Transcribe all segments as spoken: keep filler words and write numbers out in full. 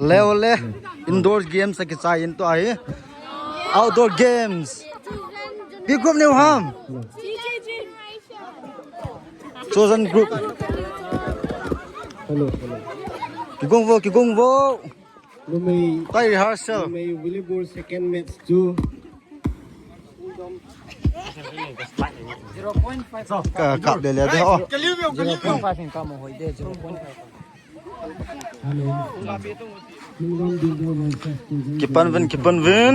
Leo le, indoor games a kichai in tua hi. Outdoor games. Pi group neu ham. Chosen group. Hello, hello. Kigong vo, kigong vo. Numei, Kai rehearsal. Numei volleyball second match chu. Ka, ka le le de ho. Zero point five in ka mo hoi de, zero point five. Kipan vin, kipan vin.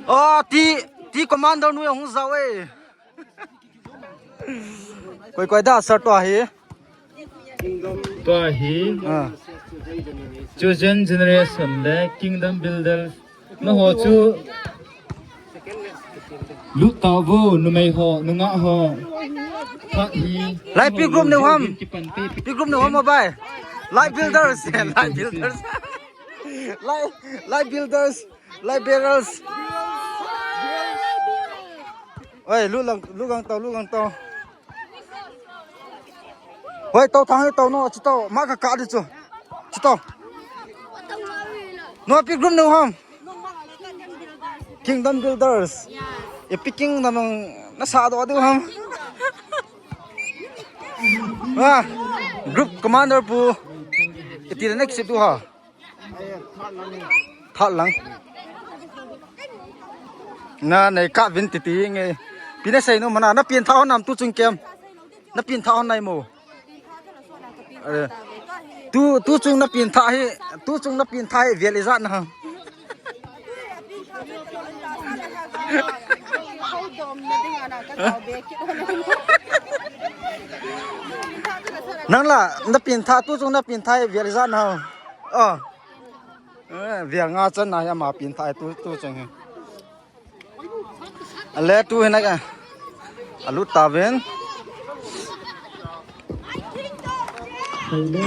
Oh, ti, ti commander nu hung zau e. Koi, koi da sir tua hi. Tua hi. Ah. Chosen Generation le Kingdom Builders. Naho chu lut tau vo, numei ho, nungah ho. Khat hi. Lai pi group neu ham. Kipan pe. Pi group neu ham bai. Light builders, light builders. Light, light builders, light bearers. Oi, lu lang, lu gang tau, lu gang tau. Hoi, tau thang, tau no, chi tau, ma ka ka di chu. Chi tau. No pi group neu ham. Kingdom Builders. Epic Kingdom na sa do di ham. Ah, group commander pu. Iti next tu ha. That lang. Na nei ka vin titi nge. Pi na sei nu mana na pin tha hon nam tu chung kem. Na pin tha hon nai mo. Eh, tu, tu chung na pin tha hi, tu chung na pin tha hi vel ijat na. Nang la, na pin tha, tu chung na pin tha hi vel ijat na. Oh. Eh, vel nga chan na hi ama pin tha hi tu, tu chung hi. Ale tu hi na ka. Alut ta ven. Hello.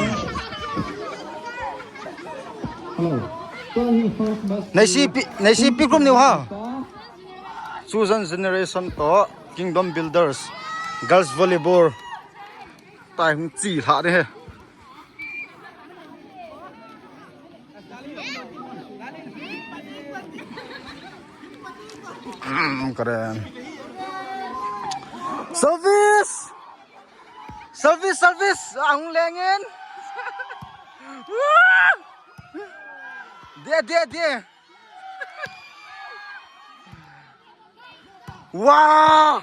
Neisi pi, neisi pi group neu ha. Chosen Generation to Kingdom Builders. Girls Volleyball. Tai hung chi lha de he. Karen. Service! Service, service! Ang lengin! De, de, de! Wow!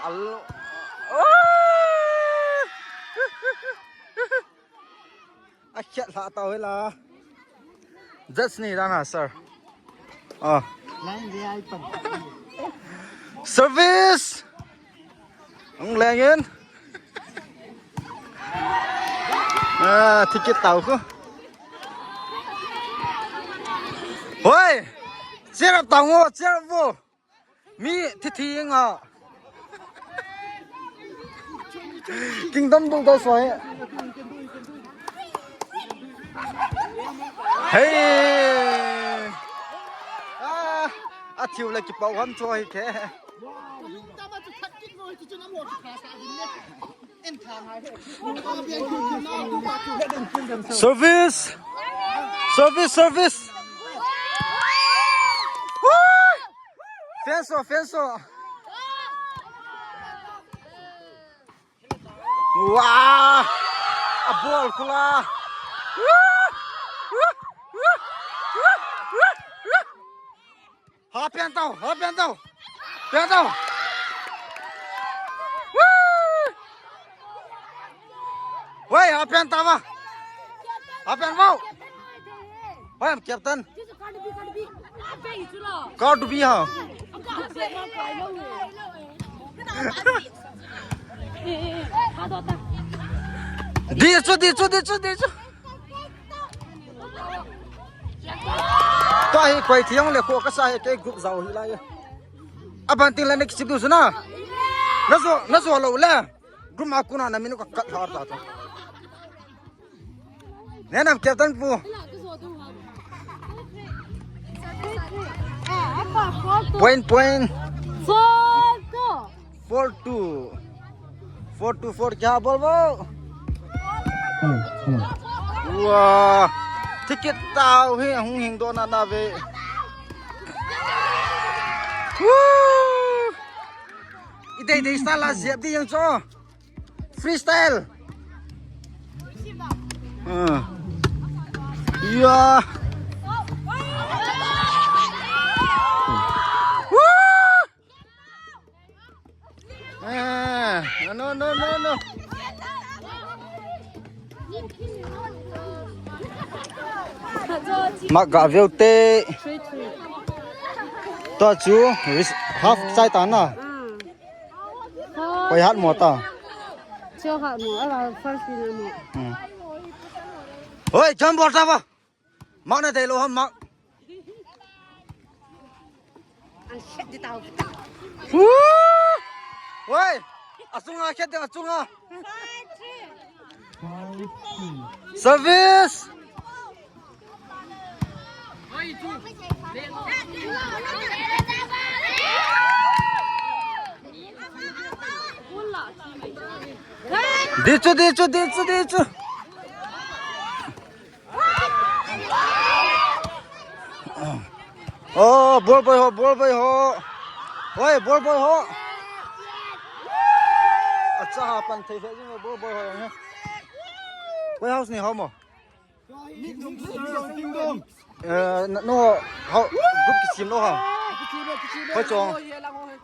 Al- A khet lha tau hi la. Just ni dan ha, sir. Ah. Line V I P. Service! Ang lengin. Ah, ticket tau ko. Hoi! Cheer up tau ngo, cheer up vo. Mi thi thi nga. Kingdom Builders hoi. Hey. Ah, a thiu le kipau ham chu hi ke. Service! Service, service! Woo! Fence o, fence o. Wow! A ball kula. Woo! Woo! Woo! Ha pen tau, ha pen tau. Pen tau. Woo! Wei, ha pen tau va. Ha pen vau. Wei, captain. Kar dubi ha. Di chu, di chu, di chu, di chu. Tua hi koi thiang le kho ka sa hi ke group zau hi lai. Aban ting le next chip du suna. Na zo, na zo lo le. Group ma kuna na minu ka kat har ta ta. Ne nam captain pu. Point, point. Four two. Four two. Four two, four kya bol bo? Wow. Ticket tau hi hung hing do na na ve. Woo! Idei dei style la zep di yang cho. Freestyle. Ah. Ya. Woo! Ah, no, no, no, no. Mak ga veu te. Three three. To chu ris-, half chai ta na. Ah. Koi hat mo ta. Cho hat mo, ala first ni mo. Hmm. Oi, jump bol ta ba. Mak na dei lou ham, mak. An shet di tau. Woo! Woi! Achunga khet ding, achunga. Service! Di chu, di chu, di chu, di chu. Oh, ball boy ho, ball boy ho. Oi, ball boy ho. Acha ha pan thei thei jing ball boy ho jong he. Koi house ni ho mo? Eh, no, no, ho, group kisim no ho. Koi chong.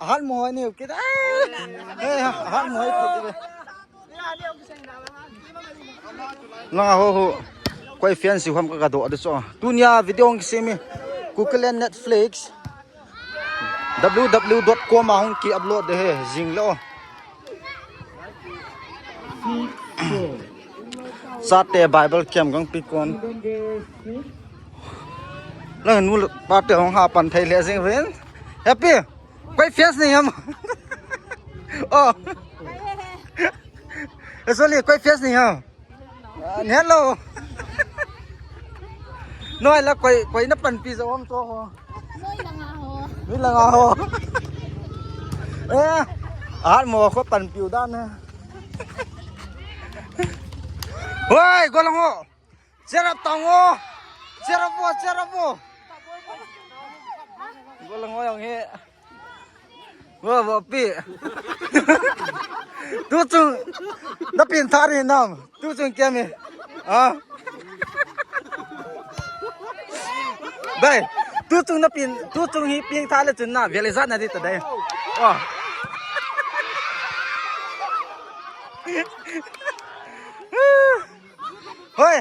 Ahat mo ho ni kit. Eh, ahat mo ho kit. Langa ho ho. Koi fan si ham ka ka do adu cho. Tunia video ngi simi. Kukilen Netflix. W W W dot com a hung ki upload de he. Jing lo. Chate Bible camp gang pi kon. Lang nu pa te hung ha pan thei le jing ven. Happy. Koi fan ni ham. Oh. Eh, sorry, koi fan ni ham. Ah, hello. Noi la koi, koi na panpi jo ham to ho. Noi la nga ho. Noi la nga ho. Eh, ahat mo ko panpi u dan na. Hoi, go lang ho. Cheer up tang ho. Cheer up ho, cheer up ho. Go lang ho jong he. Wo, wo, pi. Tu chung, na pin thari nam. Tu chung kia mi. Ah. Bai, tu chung na pin, tu chung hi pin thale chun na, vele zat na di ta dai. Oh. Hoi.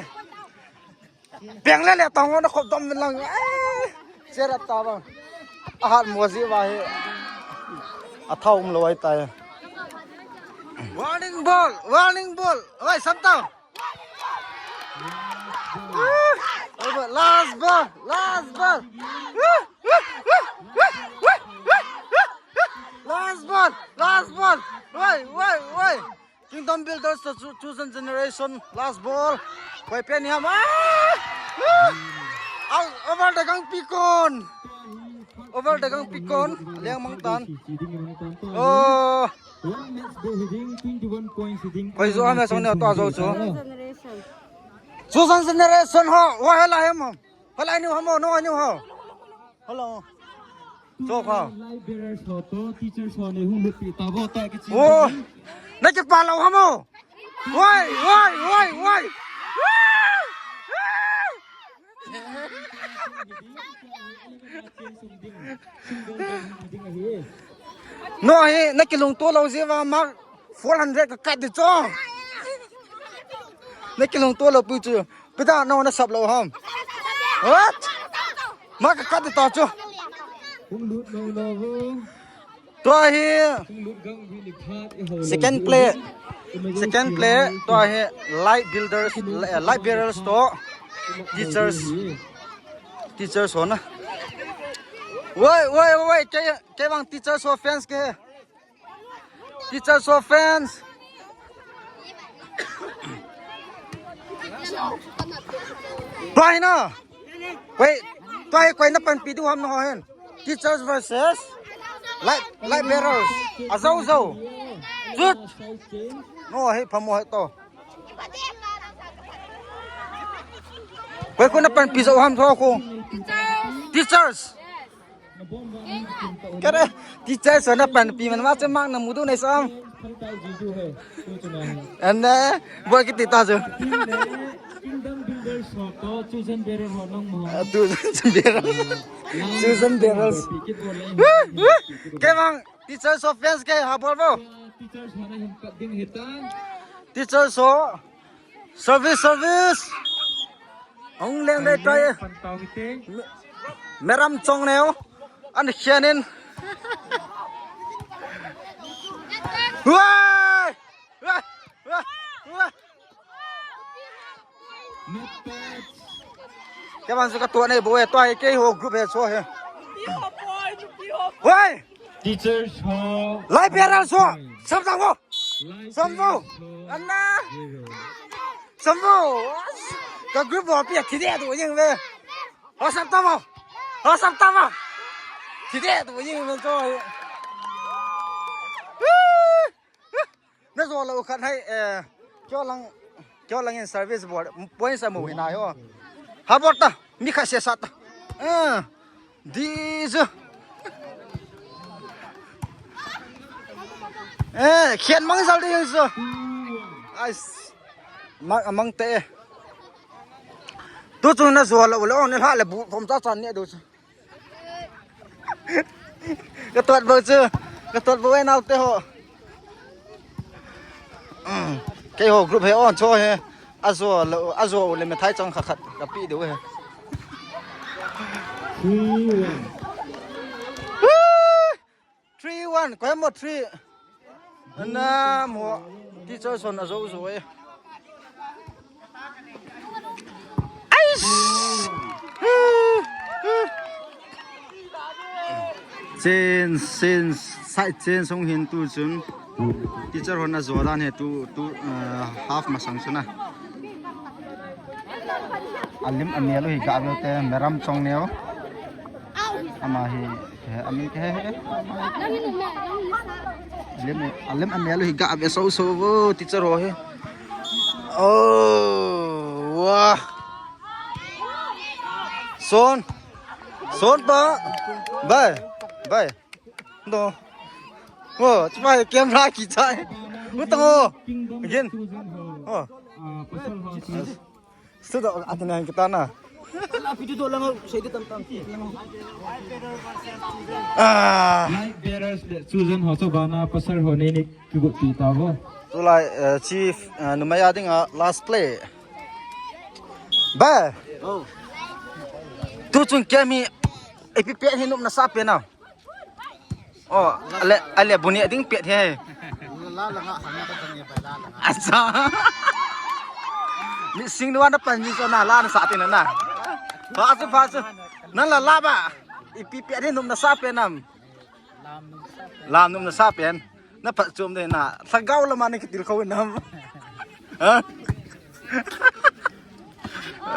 Peng le le tang na khop dom lang. Eh, cheer up ta bang. Ahat mo ji va hi. Athau um lo ai ta. Warning ball, warning ball. Oi, sam tau. Last ball, last ball. Last ball, last ball. Oi, oi, oi. Kingdom Builders to cho-, Chosen Generation, last ball. Koi pen ham. Ah! Ah! Over the gang pi kon. Over the gang pi kon. Leng mang tan. Oh. Koi jo ham song ne to jo chu. Chosen Generation ho. Wa hela hem. Hala ni ham no ni ho. Hello. Cho kha. Life bearers ho to, teachers ho ne hung lupi ta bo ta kichi. Oh. Na kipa lo ham o. Wai, wai, wai, wai. No hi, na kilungto lo ji va mark four hundred ka kat di cho. Na kilungto lo pu chu. Pita na na sap lo ham. What? Ma ka kat ta chu. Hung lut lo lo. Tua hi. Hung lut gang vi ni phat i ho lo. Second play. Second play. Tua hi light builders, eh, light bearers to teachers. Teachers ho na. Woi, woi, woi, ke, ke bang teachers ho fans ke. Teachers ho fans. Tua hi na. Koi, tua hi koi na panpi diu ham na ho hin. Teachers versus light, light bearers. Azo zo. Zut. No, hei phamo hei to. Koi koi na panpi zo ham tho ko. Teachers. Kare, teachers na panpi man ma che mang na mudu nei sam. Ane, boi kiti ta chu. Kingdom builders ho to, chosen bearer ho nang mo. Ah, chosen bearer. Chosen bearers. Kemang, teachers ho fans ke ha bol bo. Teachers ho na hin pat ding hitan. Teachers ho. Service, service. Hung leng dei tai. Meram chong neo. An khian in. Wai! Wai! Wai! Wai! Kemang su ka tua nei bo e, tua e, kei ho group he so he. Wai! Teachers ho. Lai bearers ho. Sam sam ho. Sam ho. Anna. Sam ho. Ka group ho pi thi de tu jing ve. Ho sam tam ho. Ho sam tam ho. Thi de tu jing ve so. Na zo lo khat hai, eh, kyo lang, kyo lang in service board, point sa mo hina yo. Ha bor ta, mi kha se sa ta. Eh, di zo. Eh, khian mang sal di zo. Ais, mang, mang te. Tu tu na zo lo lo, ne ha le bu, thom cha chan ne du. Ka tuat bo chu. Ka tuat bo e nau te ho. Kei ho group he on cho he. Azo lo, azo le methai chang kha khat ka pi deu he. Three one, koi mo three. Ana mo teacher son azo zo e. Ais! Change, change, side change hung hin tu chun. Teacher hon azo dan he tu, tu, uh, half masang chun a. Alim amel u hi ga ve te, meram chong neo. Ama hi, he, amin ke he, he. Alim, alim amel u hi ga ve so so vo, teacher ho he. Oh, wah. Son. Son pa. Bai. Bai. No. Oh, chupa camera ki chai. Utang oh. Again. Oh. Sudo atin ang kita na. Lapi tu dolang, saya di tantang. Ah. Light bearers le chosen ho so bana pasal ho ne ni kigo ti ta bo. Tulai, eh, chief, eh, numaya ding a last play. Ba. Oh. Tu chung kemi ipi pe hin um na sa pe na. Oh, ale, ale buni ding pet he. La la nga hana ka tang ye bai la la nga. Asa. Mi sing nuan na pan ni so na la na sa tin na. Pha chu, pha chu. Nan la la ba. Ipi pet he num na sa pe nam. Lam num na sa pen. Na phat chom de na. Lhagao lama ni kitil kho nam. Ha?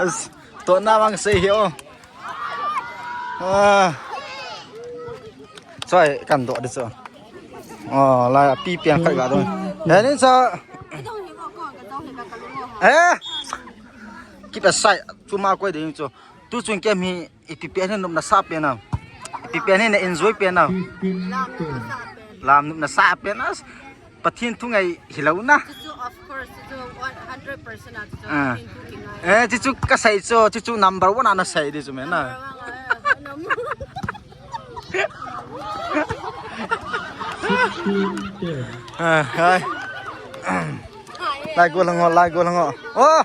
As, to na mang sei hi o. Ah. Choi, kan do de cho. Oh, la pi piang khat ga do. He ni cha. Eh. Keep aside. Chuma koi de cho. Tu chung kemi. Ipi pen hi num na sa pen am. Ipi pen hi na enjoy pen am. Lam num na sa pen as. Pathen thu ngai hilou na. Chu chu, of course, chu chu one hundred percent a chu chu. Ah. Pathen thu kingai. Eh, chu chu ka sei chu, chu chu number one a na sei di chu me na. Number one a, number one. Ah, hai. Lai go lang ho, lai go lang ho. Oh!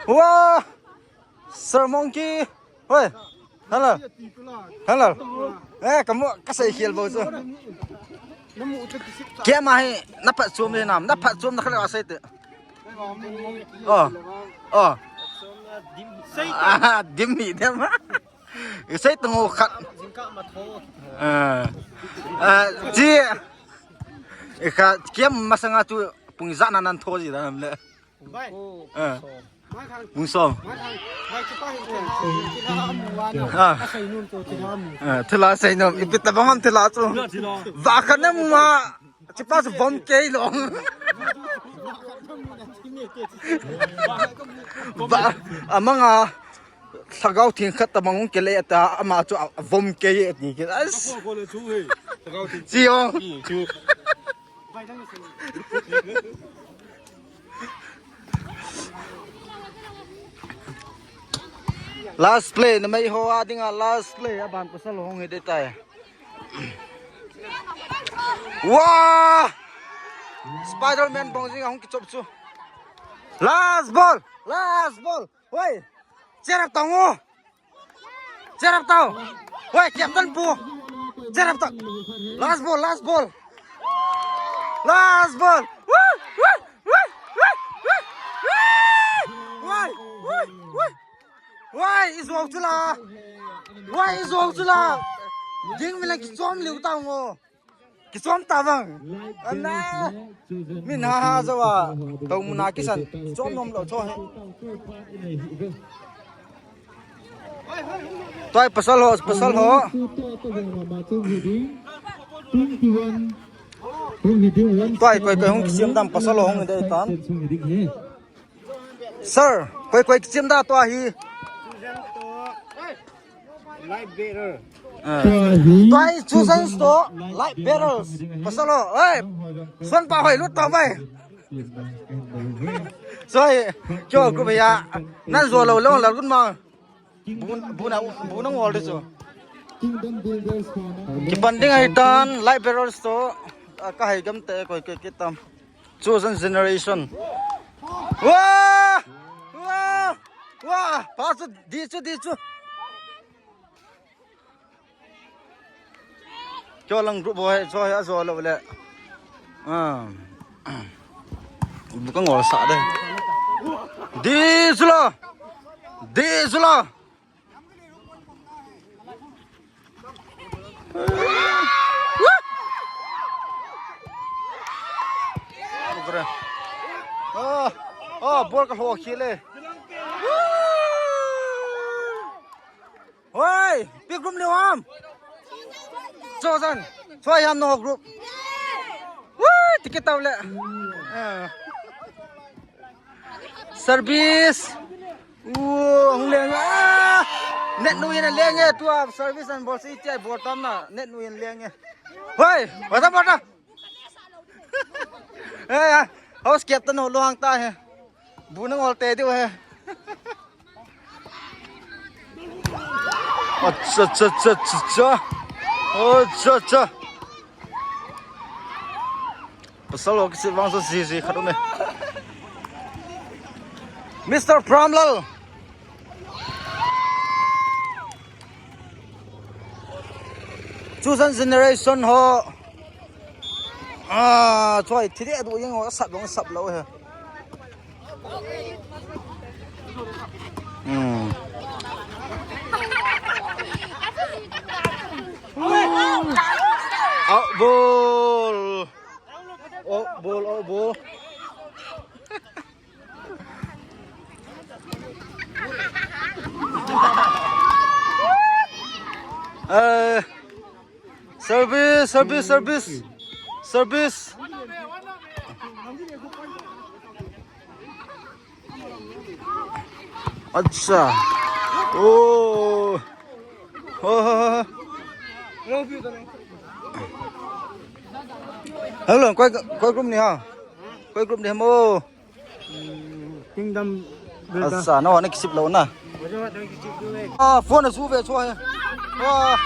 Wow! Sir Monkey. Hoi. Hello. Hello. Eh, kamu ka sei khel bo chu. Kema hi na phat chom le nam, na phat chom na khala sei te. Oh. Oh. Ah, dim hi dem. Sei tu ngo khat. Ah. Ah, ji. Ka kem masanga chu pung ja na nan tho ji da nam le. Bai. Ah. Mungsom. Ah. Ah, thila seinom. Ipi tabang ham thila chu. Vakhat na mu ma. Chipa chu vom kei long. Ba, amanga lhagao thing khat tabang hung kile ta ama chu a vom kei e ti kit. As. Chi ong. Last play, numei ho a dinga last play, aban pasal hung hi ding tai. Wah! Spider-Man bong jing ahung kichop chu. Last ball, last ball. Oi! Cheer up tao ngo. Cheer up tao. Oi, captain pu. Cheer up tao. Last ball, last ball. Last ball. Woo! Woo! Woo! Woo! Woo! Woo! Woo! Woo! Wai, i zuau chu la. Wai, i zuau chu la. Ding mi la kichom liu tao ngo. Kichom ta bang. Ana. Min ha ha zawa. Tau muna kisan. Kichom nom lo cho he. Tuai pasal ho, pasal ho. Tuai koi koi hung kisiam dam pasal ho hung dei tan. Sir, koi koi kichim da tua hi. Light bearer. Ah. Tua hi. Tua hi chosen to light bearers. Pasal ho, oi. Son pa hoi lut ta bai. Soi, kyo group ya. Nan zo lo lo la gun ma. Bu, bu na, bu na ngol de chu. Kibanding ai tan light bearers to, ah, ka hai gam te koi koi kitam. Chosen generation. Wah! Wah! Wah! Pa chu, di chu, di chu. Cho lang group boy, cho ya zo lo le. Ah. Bu ka ngol sa de. Di chu lo. Di chu lo. Oh, oh, bol ka hlo khi le. Hoi, pi group ni ham. Chosen. Choi ham no group. Woo, ticket tau le. Ah. Service. Uh, hung leng. Ah! Net nu in a leng e, tua service an bol si tia bol tam na. Net nu in leng e. Hoi, bata bata. Eh, house captain ho luang ta he. Bu na ngol te diu he. Acha, cha, cha, cha, cha. Acha, cha. Pasal ho kisit vang so si si khat um e. Mister Pramlal. Chosen generation ho. Ah, choi, thi de du yang ho sap dong sap lo he. Hmm. Out ball. Oh, ball, oh, ball. Eh, service, service, service. Service. Acha. Oh. Oh, oh, oh. Hello, koi, koi group ni ha? Koi group ni mo? Kingdom Builder. Asa, na ho na kisip lo na. Ah, phone na su ve chua he. Wah,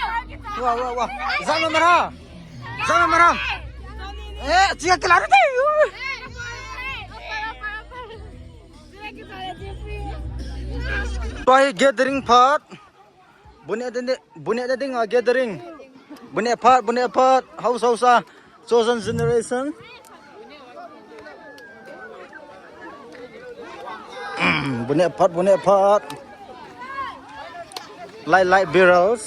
wah, wah, wah. Zama mara. Zama mara. Eh, chia kila rute. Tua hi gathering phat. Bu neh ding, bu neh ding a gathering. Bu neh phat, bu neh phat. House, house a. Chosen generation. Bu neh phat, bu neh phat. Light, light bearers.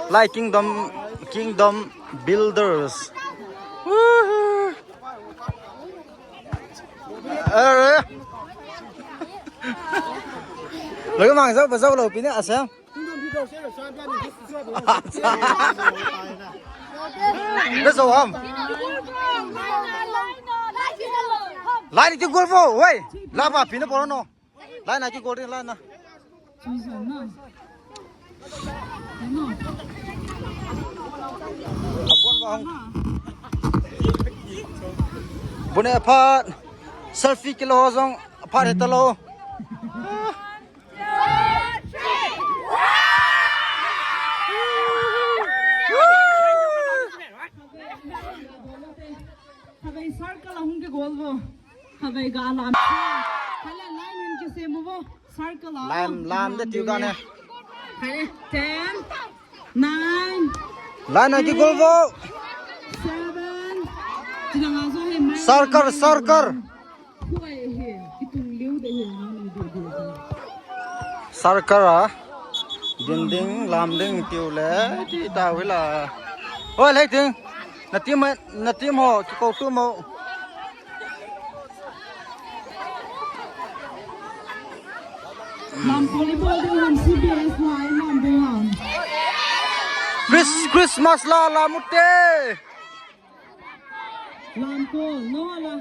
Light kingdom, kingdom builders. Woohoo. Eh. Lo mang zau ba zau lo pi ne a sem. Be zo ham. Lai ni ki gol vo, wei. La ba pi ne bol no. Lai na ki gol rin lai na. Abon ba hong. Bune phat. Selfie kilo zong phat heta lo. Khatvei circle a hung kigol vo. Khatvei ga lam. Khatvei line hin kisem vo. Circle a. Lam, lam de tiu ga ne. Khatvei ten, nine. Line a kigol vo. Seven. Circle, circle. Circle a. Din ding, lam ding, tiu le, ti ta hui la. Oi, lei ting. Na team, na team ho, ki ko tu mo. Lam volleyball ding lam C B S lai lam ding lam. Chris-, Christmas la, la mute. Lamko, no, la.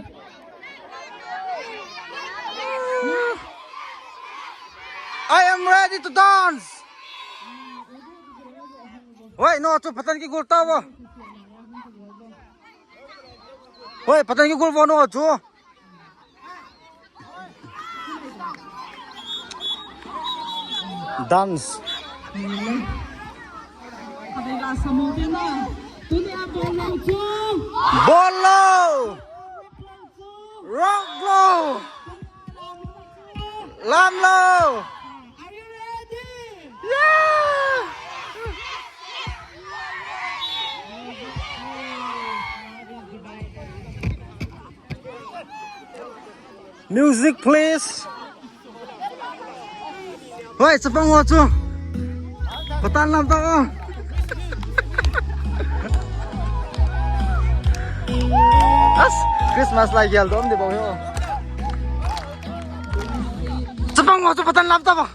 I am ready to dance. Wait, no, chu patan ki gol ta vo. Wait, patan ki gol vo no chu. Dance. Bolo! Rock lo! Lam lo! Are you ready? Yeah! Music, please. Hoi, chapang ho chu. Patan lam ta o. As, Christmas lai gel dom de bo ho. Chapang ho chu patan lam ta ba.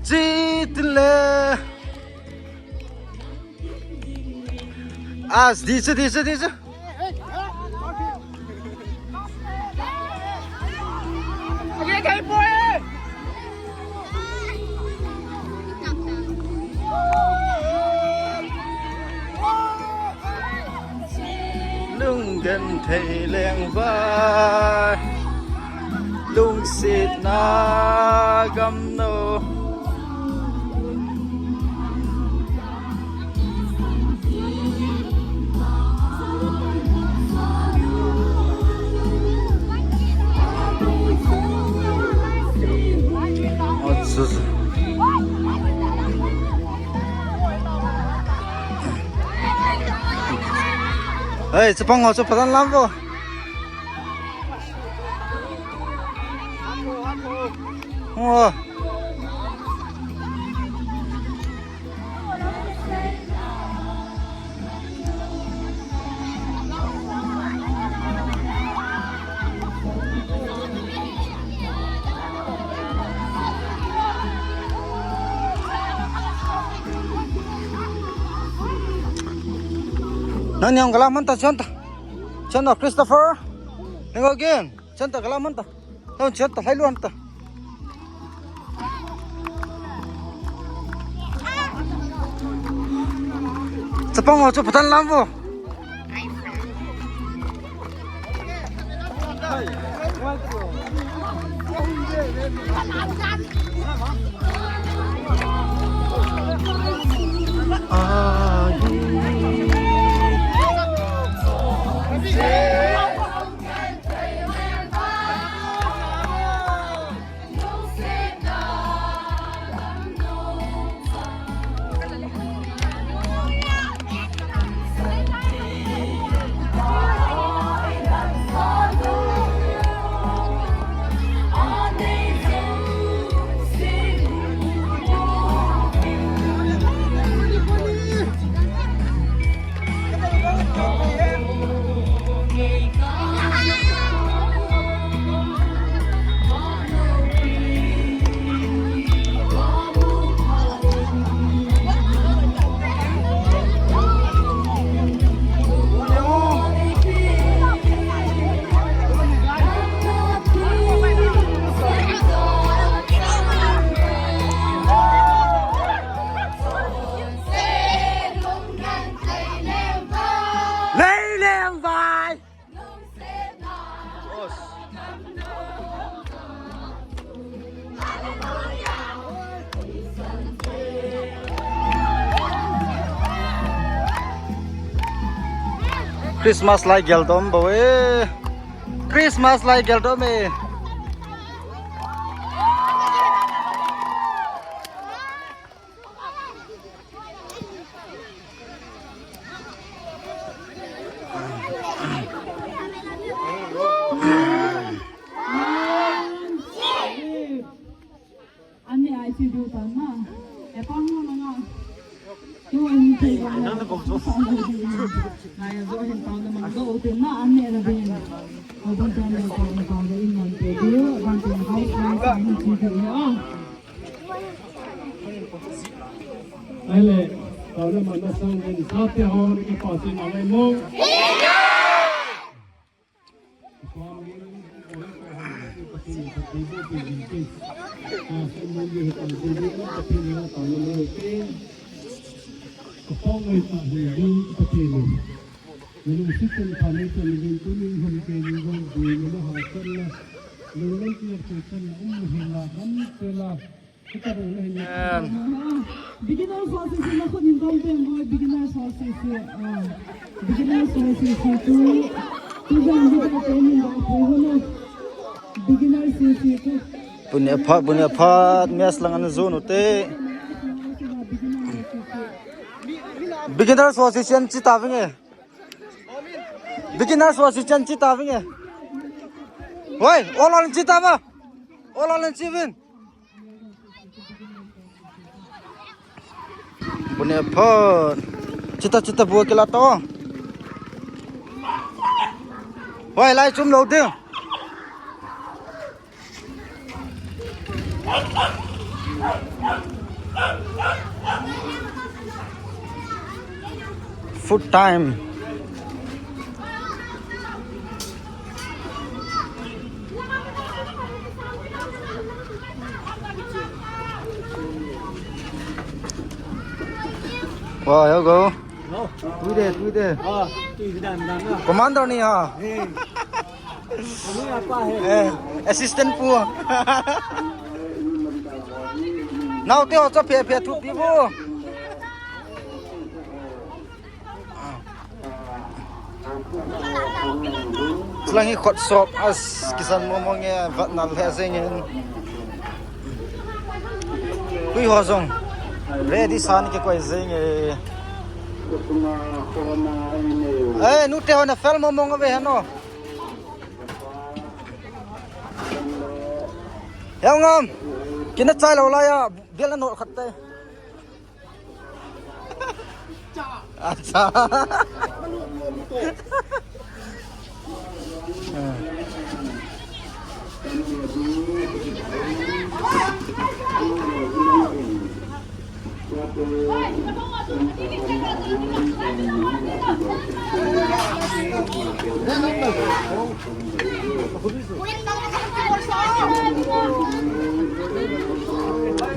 Chi tin le. As, di chu, di chu, di chu. Lunggen thei leng vai, lungsetna gamno. Hei, chapang ho chu patan lam vo. Vo. Nang niang kalam man ta, chanta. Chanta, Christopher. Nang again. Chanta kalam man ta. Nang chanta, hai luan ta. Chapang ho chu patan lam vo. Christmas lai gel dom bo e. Christmas lai gel dom e. Ani ai ti du tan na. E pa mo na nga. Tu in ti wa na. Ai, zo hin ta na man zo tin na ani na bin. Ko ban ta na ko na ko in man te du. Ban te house life ni ti du ya. Ai le, tao na man na sang den sa te ho ni ki pa si na le mo. Beginner sources na khun in dom pen boy, beginner sources. Ah. Beginner sources tu. Tu jang beginner sources tu. Beginner sources tu. Punya phat, punya phat, mes lang an zone ute. Beginner sources yan chita vinge. Beginner sources yan chita vinge. Hoi, all on chita ba. All on chivin. Punya phat. Chita chita bu kila to. Hoi, lai chum lo ding. Food time. Wow, here we go. Hello. Tui de, tui de. Ah, tui de dan dan na. Commander ni ha. Hey. Kami apa hai? Eh, assistant pu. Nau te ho cha phe phe thu pi bu. Chulang hi khot sop as kisan momo nge vat nal he se nge. Hui ho jong. Ready san ke koi se nge. Eh, nu te ho na fel momo nge ve hano. Hel ngam. Kina chai lo la ya. Bial na no khat te. Acha.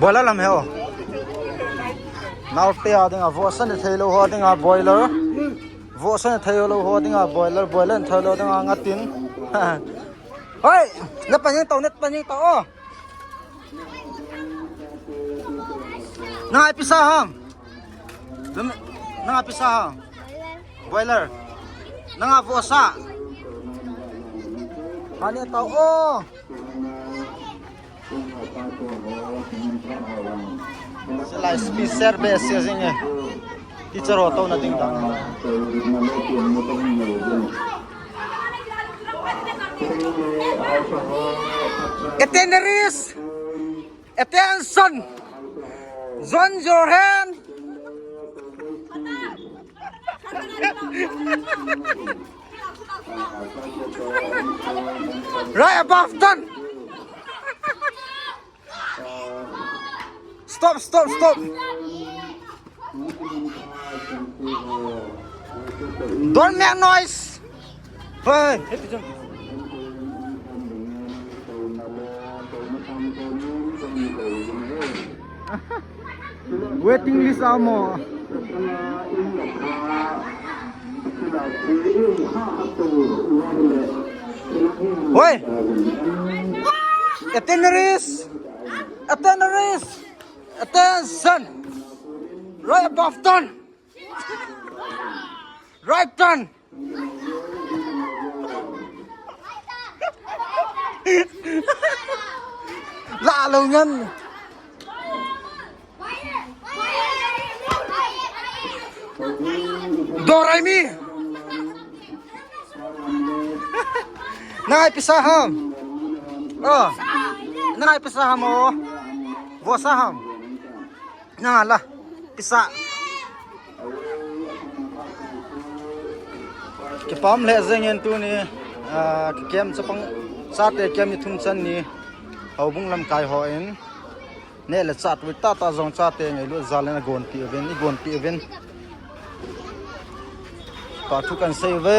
Boiler lam he o. Nau te a dinga vohsa ne thei lou ho dinga boiler. Vohsa ne thei lou ho dinga boiler, boiler ne thei lou dinga ngatin. Hoi, na pa ni to, na pa ni to o. Nang ai pisa ham? Nang ai pisa ham? Boiler. Nang a vohsa. Mani to o. Silai speaker be sia jing e. Teacher ho to na ding dang. Attendees! Attention! Join your hand! Right above turn! Stop, stop, stop! Don't make noise! Hey! Waiting list amo. Hoi! Attendees! Attendees! Attention! Right above turn! Right turn! Lah lo ngan. Doraimi. Nang ai pisa ham. Oh. Nang ai pisa ham o. Vo sa ham. Nang ala. Pisa. Kipam le jeng in tuni. Ah, kem chapang chate kem ni thum chan ni. Houbung lamkai ho in. Neh le chah tui tah tah jong chate ngailut jal in agonpeh uvin, igonpeh uvin. Kipa thu kahin sei uve,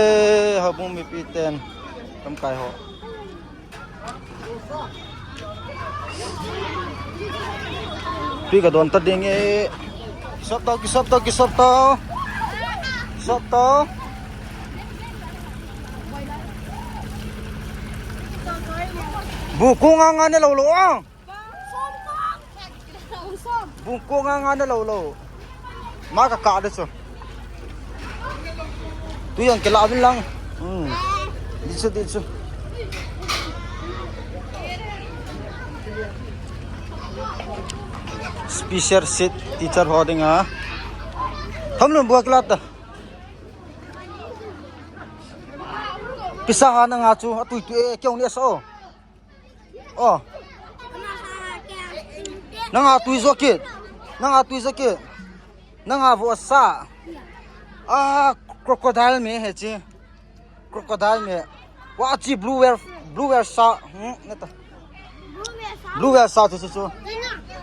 houbung mipi ten, lamkai ho. Tui kadon ta ding e. Kisop tau, kisop tau, kisop tau. Kisop tau. Bu ko nga nga ne lou lou a. Bu ko nga nga ne lou lou. Ma ka ka de chu. Tui jong kila uvin lang. Hmm. Di chu, di chu. Special seat teacher ho dinga. Ham lum bu kila ta. Pisa ha nanga chu atui tui e keu ni sa o. Oh. Nanga tui jo kit. Nanga tui jo kit. Nanga vo sa. Ah, crocodile me he chi. Crocodile me. Wa chi blue whale, blue whale sa. Hmm, neta. Blue whale sa chu chu chu.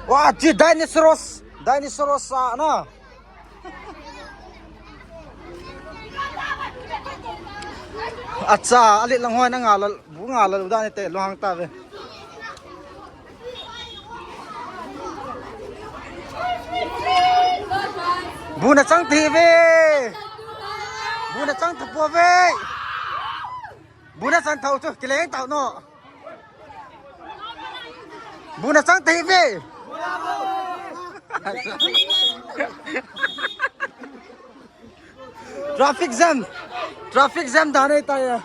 Wa chi dinosaurs. Dinosaurs sa na. Acha, alet lang hoi na nga la, bu nga la lu dan te lo hang ta ve. Bu na chang ti ve. Bu na chang ta po ve. Bu na chang thau chu, kileng tau no. Bu na chang thei ve. Traffic jam. Traffic jam da nei ta ya.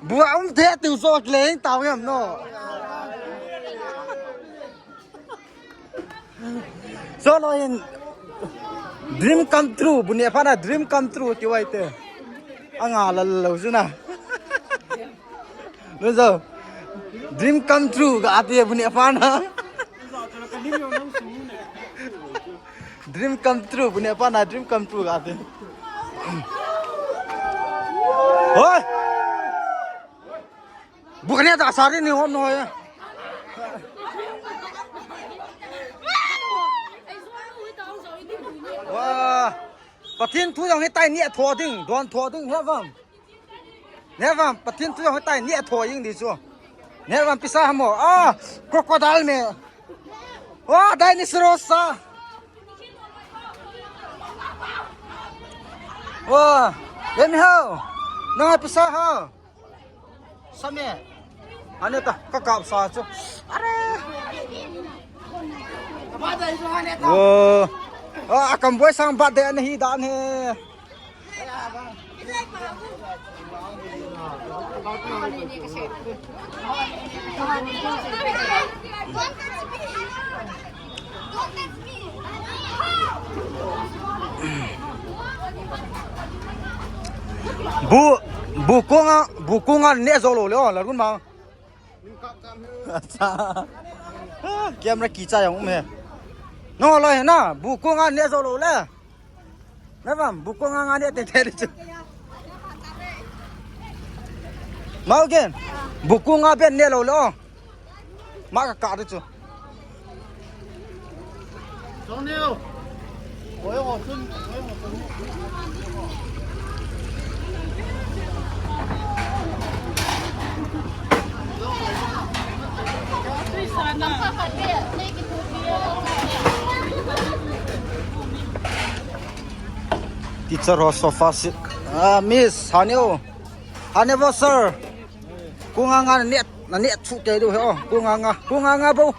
Bu a um the tu so kileng tau yam no. So lo in dream come true, bu ne pha na dream come true ti wai te. Anga la lo juna. Lo so. Dream come true ga ati bu ne pha na. Dream come true bu ne pha na dream come true ga ati. Hoi. Bu kane ta sari ni hom no ya. Wa. Pathen thu jong hitai ni a tho ding, don tho ding, he vam. He vam, Pathen thu jong hitai ni a tho jing di chu. He vam pisa hamo. Ah, crocodile me. Wa, dinosaur sa. Wa, let me how. Nang pisa ha. Same. Ane ta, ka kap sa chu. Are. Oh. Ah, akam boy sang birthday ane hi dan he. Bu, bu ko nga, bu ko nga ne zo lo le, oh, la run ma. Acha. Camera kicha jong um he. No lo he na, bu ko nga ne zo lo le. Na vam, bu ko nga nga ne te te chu. Mau gen. Bu ko nga ben ne lo lo. Ma ka ka chu. Teacher ho sofa seat. Ah, Miss, honey, oh. Honey, oh, sir. Ko nga nga ne, na ne chu te du he, oh. Ko nga nga, ko nga nga bo.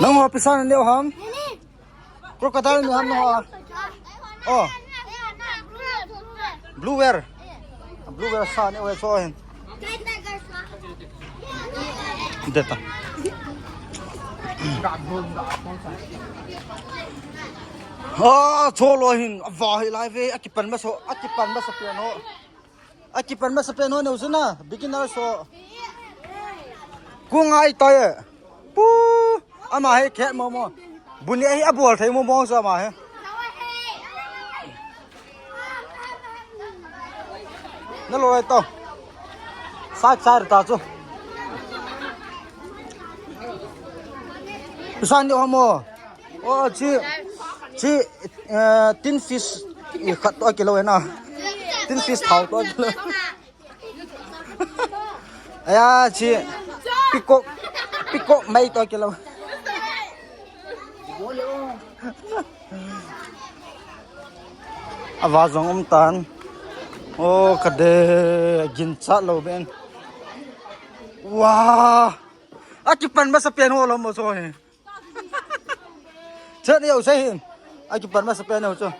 Nang ho pisa na neo ham? Crocodile ni ham nang ho? Oh. Blue whale. Blue whale sa neo e so hin. Deta. Ah, cholo hin. Ava hi lai ve. Akipan masa, akipan masa pen ho. Akipan masa pen ho neo suna. Beginner so. Kung ai tai e. Pu. Ama hi khe mo mo. Buni hi abol thei mo mo sa ama hi. Na lo to. Sak sar ta chu. San yo mo. Oh, chi, chi, eh, tin fish, eh, khat to kilo na. Tin fish thao to kilo. Aya, chi, peacock, peacock mai to kilo. Ava jong um tan. Oh, kade, ginchat lo ben. Wah. Akipan masa pen ho lo mo so he. Chet yo sei hin. Akipan masa pen ho chu.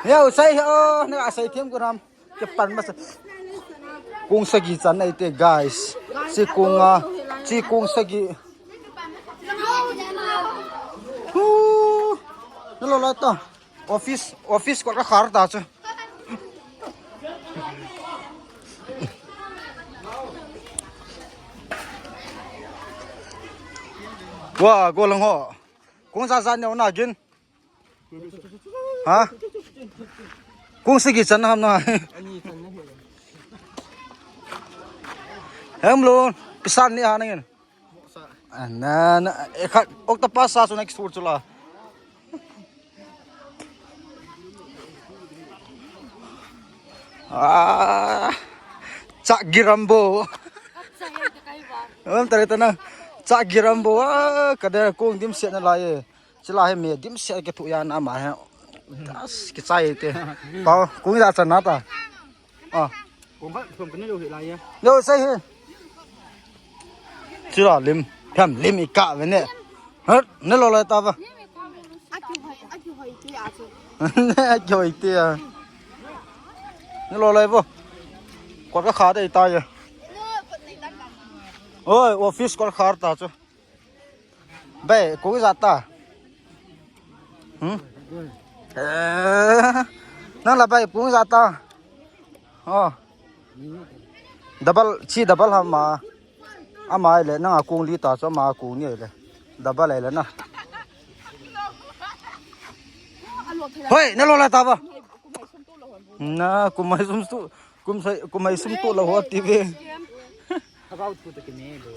Yo sei ho na sei thiam ku ram. Kipan masa. Kung sagi chan ai te, guys. Chi kung a, chi kung sagi. Hu. Na lo la ta. Office, office ko ka khar ta chu. Wa, go lang ho. Kung sa sa ne na gin. Ha? Kung sagi chan ham na. Hem lo, pisan ni ha na gin. Ana, na, e khat, octopus sa su next word chu la. Ah, chak girambo. Am tare ta na. Chak girambo. Ah, kada kung dim se na la ye. Sila he me dim se ke thu ya na ma he. Das ki chai te. Pa, kung da chan na ta. Ah. Kung khat, kung khat ni lo hi lai ya. Lo sai he. Sila lim, tham lim i ka ve ne. Ha, ne lo lai ta ba. Aki hoi, aki hoi ti a chu. Aki hoi ti a. Ne lo lai bo. Kot ka kha dei ta ya. Oi, office kot khar ta chu. Bai, kung ijat ta. Hmm? Eh, nang la bai, kung ijat ta. Oh. Double, chi double ham ma. Ama le, nang a kung li ta, chu ama kung ni le. Double le na. Hoi, na lo la ta ba. Na, kum mai sum tu. Kum sai, kum mai sum tu la ho ti ve. Thagau thu ta ki me bo.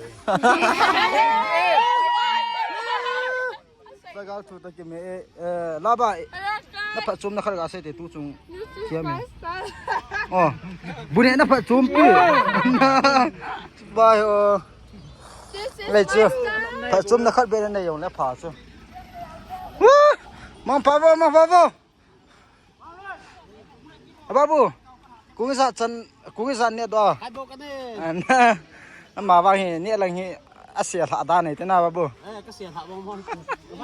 Thagau thu ta ki me, eh, la ba, eh, na phat chom na khat ga sei te tu chung. Kia me. Oh, bu ne na phat chom pi. Ba ho. Lei chu. Phat chom na khat be na nei yong le pha chu. Mang pha bo, mang pha bo. A babu, kung ijat chan, kung ijat ne do. Hai bo ka ne. An, ama vang hi, ne lang hi, a sia lha da nei te na babu. Eh, ka sia lha bang bang.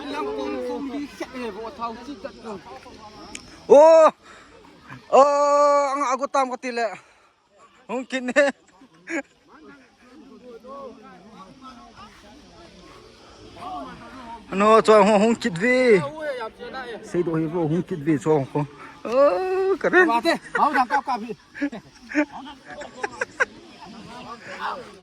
Nang kung kung bi khat he bo thau chi tat ko. Oh, oh, ang agu tam ka ti le. Hung kit ne. Ano, chuan hung, hung kit ve. Sei do hi vo, hung kit ve chuan ko. Oh, karen. Ba te, mau dang kap kap hi.